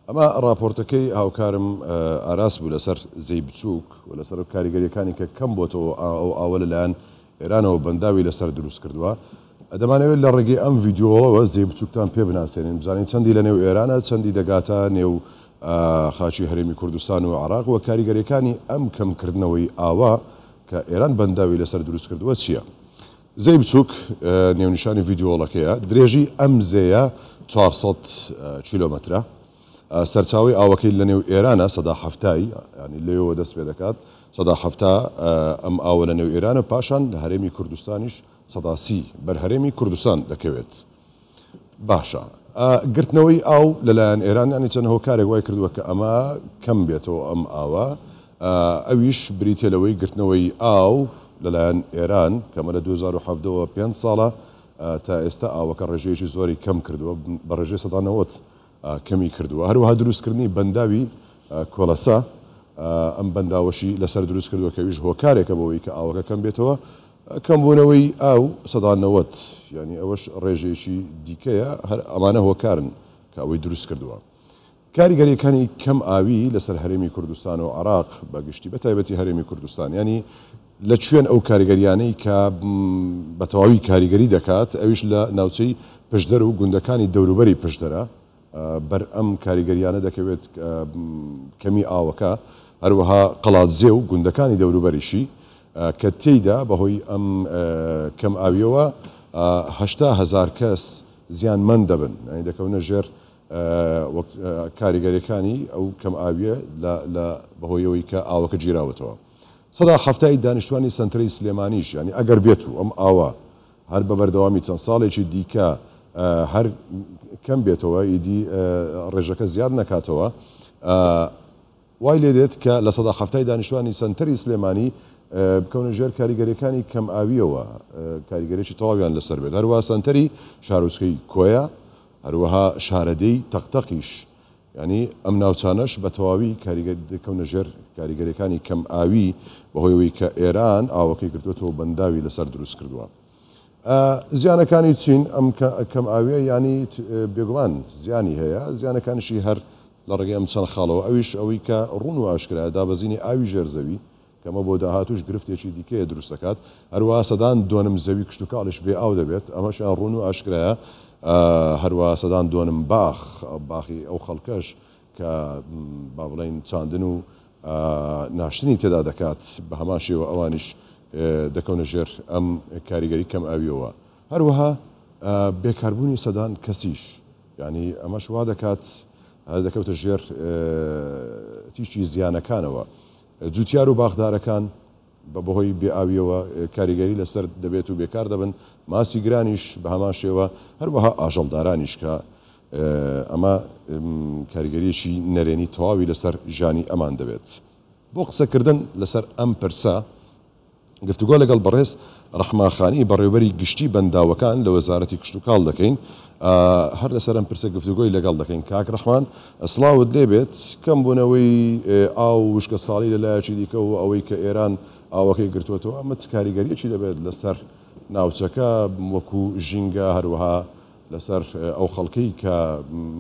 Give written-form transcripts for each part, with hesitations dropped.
ئەمە ڕاپۆرتەکەی هاوکارم ئاراس بوو لەسەر زێی بچووک و لەسەر کاریگەریەکانی کە کەم بۆتەوە ئەو ئاوە لەلایەن ئێرانەوە بەنداوی لەسەر دروست کردووە. دەمانەوێت لە ڕێگەی ئەم ڤیدیۆوە زێی بچووکتان پێ بناسێنین بزانین چەندی لە نێو ئێرانە چەندی دەگاتە نێو خاکی هەرێمی کوردستان و عێراق و کاریگەریەکانی ئەم کەمکردنەوەی ئاوە کە ئێران بەنداوی لەسەر دروست کردووە چییە؟ زێی بچووک نێونیشانی ڤیدیۆڵەکەیە، درێژی ئەم زێیە 400 کیلۆمەترە، سەرچاوەی ئاوەکەی لە نێو ئێرانە 70% ینی لەوێوە دەست پێ دەکات 70% ئەم ئاوە لە نێو ئێرانە پاشان لە هەرێمی کوردستانیش 30% بەر هەرێمی کوردستان دەکەوێت. باشە گرتنەوەی ئاو لەلایەن ئێران یانی چەند هۆکارێک وای کردووە کە ئەمە کەم بێتەوە ئەم ئاوە ئەویش بریتە لەوەی گرتنەوەی ئاو لەلایەن ئێران کەمە لە 2017ەوە پێنج ساڵە تا ئێستا ئاوەکە ڕێژەیەکی زۆری کەم کردووە بە ڕێژەی 90% کەمی کردووە هەروەها دروستکردنی بەنداوی کۆلەسە ئەم بەنداوەشی لەسەر دروست کردووە کە ئەویش هۆکارێکە بۆ ئەوەی کە ئاوەکە کەم بێتەوە کەمبوونەوەی ئاو 90% یانی ئەوەش ڕێژەیەکی دیکەیە هەر ئەمانە هۆکارن کە ئەوەی دروست کردووە. کاریگەریەکانی کەم ئاوی لەسەر هەرێمی کوردستان و عراق بە گشتی بە تایبەتی هەرێمی کوردستان ینی لە کوێن ئەو کاریگەریانەی کە بە تەواوی کاریگەری دەکات ئەویش لە ناوچەی پشدەر و گوندەکانی دەوروبەری پشدەرە بەر ئەم کاریگەریانە دەکەوێت کەمی ئاوەکە هەروەها قەڵادزێ و گوندەکانی دەوروبەریشی کە تێیدا بەهۆی ئەم کەم ئاویەوە 80 هەزار کەس زیانمەند دەبن یانی دەکەونە ژێر وەک کاریگەریەکانی ئەو کەم ئاویە لە بەهۆی ئەوەی کە ئاوەکە گیراوەتەوە. 70% دانیشتوانی سەنتەری سلێمانیش یانی ئەگەر بێت و ئەم ئاوە هەر بە بەردەوامی چەند ساڵێکی دیکە هەر کەم بێتەوە ئیدی ڕێژەکە زیاد نەکاتەوە وای لێدێت کە 70% دانیشتوانی سەنتەری سلێمانی بکەونە ژێر کاریگەریەکانی کەم ئاویەوە کاریگەریی تەواویان لەسەر بێت هەروەها سەنتەری شارۆچکەی کۆیە هەروەها شارەدێی تەقتەقیش یانی ئەم ناوچانەش بە تەواوی کاریگەر دەکەونە ژێر کاریگەریەکانی کەم ئاوی بەهۆی ئەوەی کە ئێران ئاوەکەی گرتووەتەوە بەنداوی لەسەر دروست کردووە. زیانەکانی چین ئەم کەم ئاویە یانی بێگومان زیانی هەیە زیانەکانیشی هەر لە ڕێگەی ئەم چەند خاڵەوە ئەویش ئەوەی کە ڕوون و ئاشکرایە دابەزینی ئاوی ژێر زەوی کە ئەمە بۆ داهاتووش گرفتێکی دیکەیە دروست دەکات، هەروەها سەدان دۆنم زەوی کشتوکاڵیش بێ ئاو دەبێت، ئەمەشیان ڕوون و ئاشکرایە، هەروەها سەدان دۆنم باخ، باخی ئەو خەڵکەش کە با بڵێین چاندن و ناشتنی تێدا دەکات، بە هەمان شێوە ئەوانیش دەکەونە ژێر ئەم کاریگەری کەم ئاوییەوە، هەروەها بێکاربوونی سەدان کەسیش. یانی ئەمەش وا دەکات دەکەوتە ژێر تیشکی زیانەکانەوە. جوتیار و باخدارەکان بە بەهۆی بێ ئاوییەوە کاریگەری لەسەر دەبێت و بێکار دەبن، ماسی گرانیش بە هەمان شێوە، هەروەها ئاژەڵدارانیش کە ئەمە کاریگەریەکی نەرێنی تەواوی لەسەر ژیانی ئەمان دەبێت. بۆ قسەکردن لەسەر ئەم پرسە، گفتوگۆ لەگەڵ بەڕێز ڕەحمان خانی بەڕێوبەری گشتی بەنداوەکان لە وەزارەتی کشتوکاڵ دەکەین هەر لەسەر ئەم پرسە گفتوگۆی لەگەڵ دەکەین کاک ڕەحمان سڵاوت لێبێت کەمبوونەوەی ئاو وشکە ساڵی لە لایەکی دیکە و ئەوەی کە ئێران ئاوەکەی گرتووەتەوە ئەمە چ کاریگەریەکی دەبێت لەسەر ناوچەکە وەکو ژینگە هەروەها لەسەر ئەو خەڵکەی کە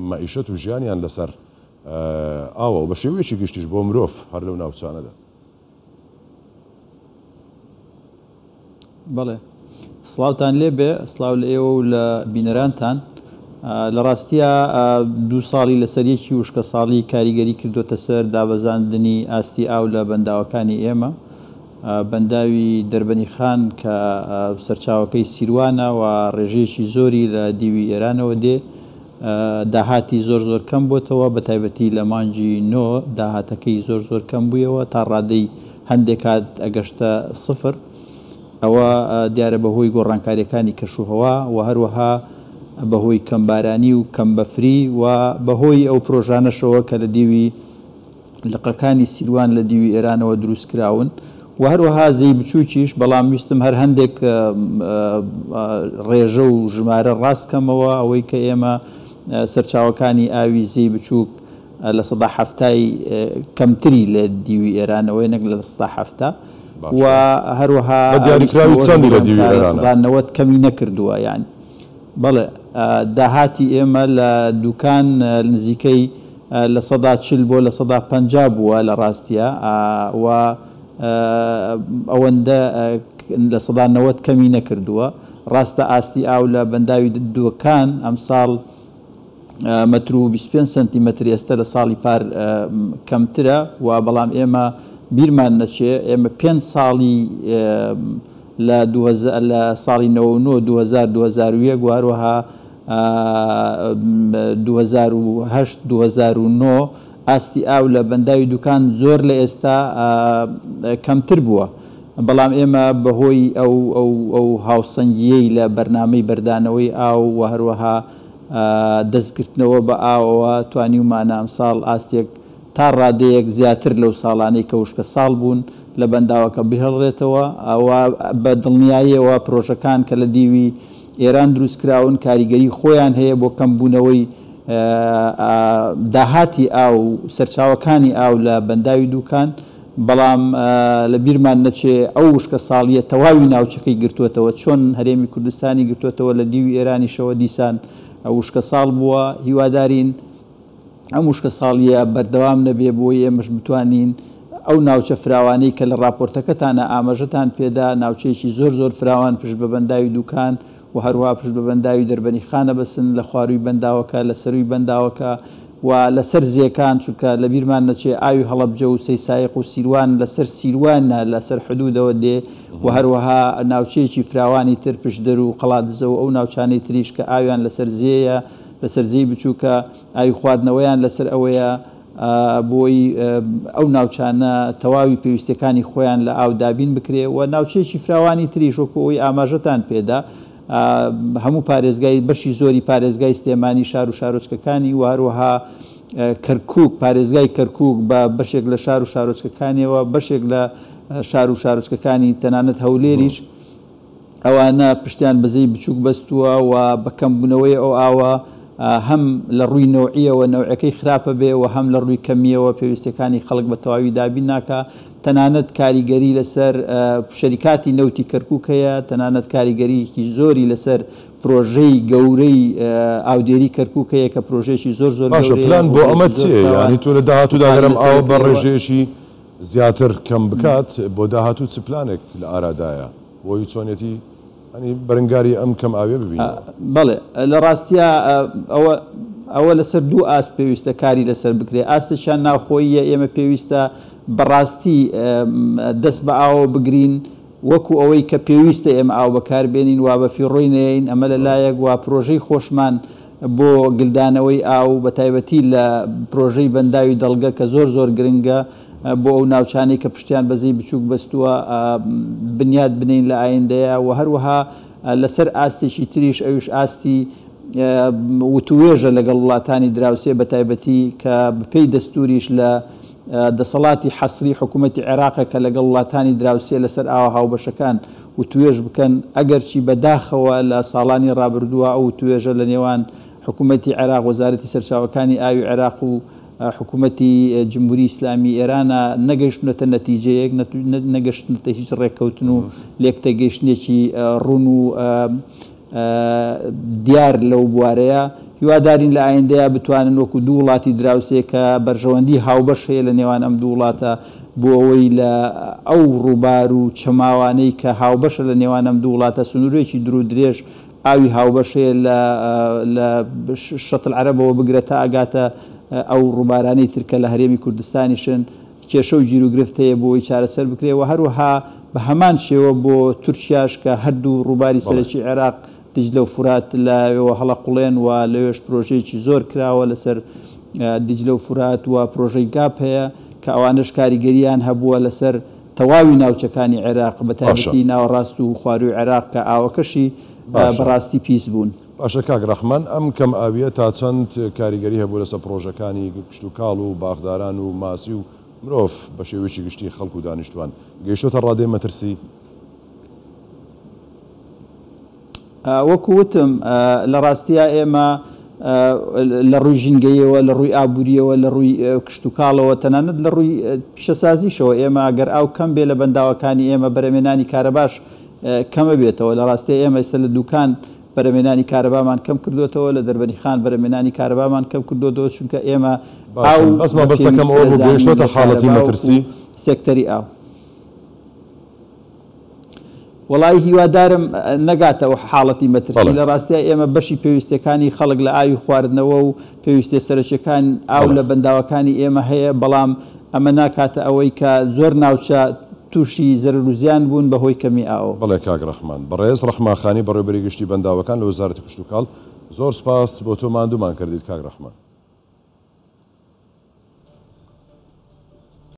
مەعیشەت و ژیانیان لەسەر ئاوە و بە شێوەیەکی گشتیش بۆ مرۆڤ هەر لەو ناوچانەدا. بەڵێ سڵاوتان لێبێ سڵاو لە ئێوە و لە بینەرانتان لە ڕاستیا دوو ساڵی لەسەر یەکی وشکە ساڵی کاریگەری کردوتە سەر دابەزاندنی ئاستی ئاو لە بەنداوەکانی ئێمە بەنداوی دەربەنی خان کە سەرچاوەکەی سیروانە و ڕێژەیەکی زۆری لە دیوی ئێرانەوە دێ داهاتی زۆر زۆر کەم بۆتەوە بە تایبەتی لە مانگی نۆ داهاتەکەی زۆر زۆر کەم بوویەوە تا ڕادەی هەندێک کات ئەگەشتە سفر ئەوە دیارە بەهۆی گۆڕانکاریەکانی کەشوهەوا و هەروەها بەهۆی کەمبارانی و کەم بەفری و بەهۆی ئەو پرۆژانەشەوە کە لە دیوی لقەکانی سیروان لە دیوی ئێرانەوە دروست کراون و هەروەها زێی بچووکیش، بەڵام ویستم هەر هەندێک ڕێژە و ژمارە ڕاست کەمەوە، ئەوەی کە ئێمە سەرچاوەکانی ئاوی زێی بچووک 70% کەمتری لە دیوی ئێرانەوەیە نەک 70% و هەروەها بە دیاریکراوی چەندی لە دیوی ئێرانە؟ 90% کەمی نەکردووە یان بەڵێ داهاتی ئێمە لە دوکان نزیکەی. 40% بۆ 50% بووە لە ڕاستیا و ئەوەندە 90% کەمی نەکردووە. ڕاستە ئاستی ئاو لە بەنداوی دوکان ئەمساڵ مەتر و 25 سەنتیمەتر ئێستا لە ساڵی پار کەمترە و بەڵام ئێمە بیرمان نەچێ ئێمە 5 ساڵی لە لە ساڵی 99، 2000، 2001 و هەروەها 2008، 2009 ئاستی ئاو لە بەنداوی دوکان زۆر لە ئێستا کەمتر بووە. بەڵام ئێمە بەهۆی ئەو ئەو ئەو هاوسەنگیەی لە بەرنامەی بەردانەوەی ئاو و هەروەها دەستگرتنەوە بە ئاوەوە توانیومانە ئەمساڵ ئاستێک تا ڕادەیەک زیاتر لەو ساڵانەی کە وشکە ساڵ بوون لە بەنداوەکە بهێڵرێتەوە. و بە دڵنیاییەوە پرۆژەکان کە لە دیوی ئێران دروستکراون کاریگەری خۆیان هەیە بۆ کەمبوونەوەی داهاتی ئاو و سەرچاوەکانی ئاو لە بەنداوی دوکان، بەڵام لە بیرمان نەچێ ئەو وشکە ساڵیە تەواوی ناوچەکەی گرتووەتەوە، چۆن هەرێمی کوردستانی گرتووەتەوە لە دیوی ئێرانیشەوە دیسان وشکە ساڵ بووە. هیوادارین ئەم وشکە ساڵیە بەردەوام نەبێ بۆی ئێمەش بتوانین ئەو ناوچە فراوانەی کە لە ڕاپۆرتەکەتانە ئاماژەتان پێدا، ناوچەیەکی زۆر زۆر فراوان پشت بە بەنداوی دوکان و هەروەها پشت بە بەنداوی دەربەنیخانە بەسن لە خوارووی بەنداوەکە، لە سەرووی بەنداوەکە و لەسەر زێکان، چونکە لەبیرمان نەچێ ئاوی هەڵەبجە و سەیسایق و سیروان لەسەر سیروانە لەسەر حدوودەوە دێ و هەروەها ناوچەیەکی فراوانی تر پشدەر و قەڵادزە و ئەو ناوچانەی تریش کە ئاویان لەسەر زێیە، لەسەر زێی بچووکە، ئاوی خواردنەوەیان لەسەر ئەوەیە بۆی ئەو ناوچانە تەواوی پێویستیەکانی خۆیان لە ئاو دابین بکرێ و ناوچەیەکی فراوانی تریش وەکو ئەوەی ئاماژەتان پێدا هەموو پارێزگای بەشی زۆری پارێزگای سلێمانی شار و شارۆچکەکانی و هەروەها کەرکوک پارێزگای کەرکوک بە بەشێک لە شار و شارۆچکەکانیەوە بەشێک لە شار و شارۆچکەکانی تەنانەت هەولێریش ئەوانە پشتیان بە زێی بچووک بەستووە و بە کەمبوونەوەی ئەو ئاوە هەم لە ڕووی نەوعییەوە نەوعەکەی خراپە بێ و هەم لە ڕووی کەمییەوە پێویستیەکانی خەڵک بە تەواوی دابین ناکا. تەنانەت کاریگەری لەسەر شەریکاتی نەوتی کەرکووک هەیە، تەنانەت کاریگەرییەکی زۆری لەسەر پرۆژەی گەورەی ئاودێری کەرکووک هەیە کە پرۆژەیەکی زۆر زۆر باشە گەورەیە، پلان بۆ ئەمە ڕووبەرێکی زۆر چییە؟ فراوان یانی تۆ لە داهاتوودا کاری گەر ئەم لەسەر ئاوە بە دەکرێ و ڕێژەیەکی زیاتر کەم بکات، بۆ داهاتوو چ پلانێک لە ئارادایە بۆی چۆنیەتی یانی بەرنگاری ئەم کەم ئاویە ببینەوە؟ بەڵێ لە ڕاستیا ئەوە ئەوە لەسەر دوو ئاست پێویستە کاری لەسەر بکرێ، ئاستێکیان ناوخۆییە ئێمە پێویستە بەڕاستی دەست بە ئاوەوە بگرین وەکو ئەوەی کە پێویستە ئێمە ئاو بەکار بێنین وا بە فیڕۆی نەیەین ئەمە لە لایەک وا پرۆژەی خۆشمان بۆ گلدانەوەی ئاو بە تایبەتی لە پرۆژەی بەنداوی دەڵگە کە زۆر زۆر گرنگە بۆ ئەو ناوچانەی کە پشتیان بە زێی بچووک بەستووە بنیات بنێین لە ئایندەیە و هەروەها لەسەر ئاستێکی تریش ئەویش ئاستی وتووێژە لەگەڵ وڵاتانی دراوسێ بە تایبەتی کە بەپێی دەستووریش لە دەسەڵاتی حەسری حکوومەتی عێراقە کە لەگەڵ وڵاتانی دراوسێ لەسەر ئاوە هاوبەشەکان وتووێژ بکەن، ئەگەرچی بە داخەوە لە ساڵانی ڕابردووە ئەو وتووێژە لە نێوان حکوومەتی عێراق، وەزارەتی سەرچاوەکانی ئاوی عێراق و حکوومەتی جمهوری ئیسلامی ئێرانە نەگەیشتونەتە نەتیجەیەک، نەگەشتونەتە هیچ ڕێککەوتن و لێکتێگەیشتنێکی ڕوون و دیار لەو بوارەیە. هیوادارین لە ئایندەیا بتوانن وەکو دوو وڵاتی دراوسێ کە بەرژەوەندی هاوبەش هەیە لە نێوان ئەم دوو وڵاتە بۆ ئەوەی لە ئەو ڕووبار و چەماوانەی کە هاوبەشە لە نێوان ئەم دوو وڵاتە سنوورێکی دوور و درێژ ئاوی هاوبەش هەیە لە لە شەت العەرەبەوە بگرە تا ئەگاتە ئەو ڕووبارانەی تر کە لە هەرێمی کوردستانیشن کێشە و گیروگرفت هەیە بۆ ئەوەی چارەسەر بکرێت و هەروەها بە هەمان شێوە بۆ تورکیاش کە هەردوو ڕووباری سەرەکی عێراق دیجلە و فورات لەوێوە هەڵەقوڵێن و لەوێش پرۆژەیەکی زۆر کراوە لەسەر دیجلە و فورات و پرۆژەی گاپ هەیە کە ئەوانەش کاریگەرییان هەبووە لەسەر تەواوی ناوچەکانی عێراق بە تایبەتی ناوەڕاست و خوارووی عێراق کە ئاوەکەشی بەڕاستی پیس بوون. باشە کاک ڕەحمان ئەم کەم ئاویە تا چەند کاریگەری هەبوو لەسەر پڕۆژەکانی کشتوکاڵ و باخداران و ماسی و مرۆڤ بە شێوەیەکی گشتی خەڵک و دانیشتوان گەیشتۆتە ڕادەی مەترسی؟ وەکو وتم لە ڕاستیا ئێمە لە ڕووی ژینگەیەوە، لە ڕووی ئابووریەوە، لە ڕووی کشتوکاڵەوە، تەنانەت لە ڕووی پیشەسازیشەوە ئێمە گەر ئاو کەم بێ لە بەنداوەکانی ئێمە بەرەمێنانی کارەباش کەمە بێتەوە. لە ڕاستیا ئێمە ئێستا لە دوکان بەرەمێنانی کارەبامان کەم کردووەتەوە، لە دەربەنیخان بەرەمێنانی کارەبامان کەم کردووەتەوە، چونکە ئێمە باشە ئاو بەس بە مەبەستەکەم پێویست ئەوە بوو دەزانین گەیشتۆتە لە حاڵەتی کارەبا وەکو مەترسی؟ سێکتەری ئاو. وەڵایی هیوادارم نەگاتە ئەو حاڵەتی مەترسی، بەڵێ. لە ڕاستیا ئێمە بەشی پێویستیەکانی خەڵک لە ئاوی خواردنەوە و پێویستیە سەرەکیەکان ئاو بەڵێ. لە بەنداوەکانی ئێمە هەیە، بەڵام ئەمە ناکاتە ئەوەی کە زۆر ناوچە تووشی زەرەر و زیان بوون بە هۆی کەمی ئاوەوە. بەڵێ کاک ڕەحمان. بەڕێز ڕەحمان خانی بەڕێوەبەری گشتی بەنداوەکان لە وەزارەتی کشتوکاڵ زۆر سوپاس بۆ تۆ ماندوومان کردیت کاک ڕەحمان.